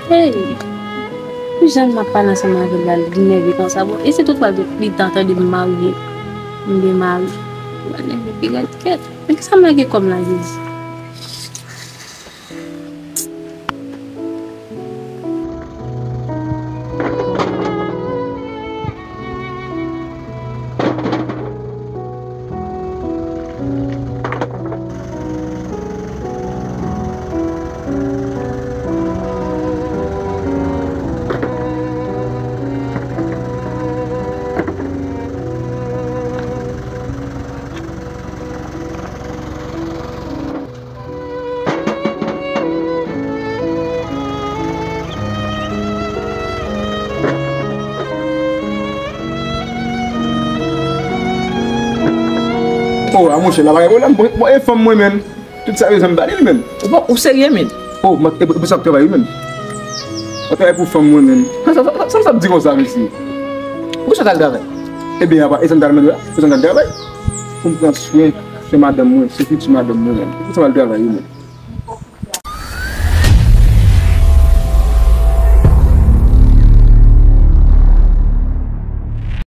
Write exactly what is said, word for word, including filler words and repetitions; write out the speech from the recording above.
Hey! Pou jan m ap pale ansanm avè l la, li nève konsa. Bon, e si tout pral li ta tande m marye, m gen mari. Li va nève pi rèd kèt. Men kisa m lage kò m la, Jezi? Oh, a monchè, la pa gen pwoblèm. Bon, bon, e fanm mwen menm. Tout sa yo bezwen m ba li menm. Ou pa, ou serye menm? Oh, mwen, e, e pou sa m travay wi menm. Mwen travay pou fanm mwen menm. Sa, sa, sa, sa, sa m di konsa, mesye? Pou sa w t al travay? Ebyen, apa, e sa m t al mande la? Pou sa m t al travay? Pou m pran swen de madanm mwen, se fiti madanm mwen menm. E pou sa m al travay wi menm.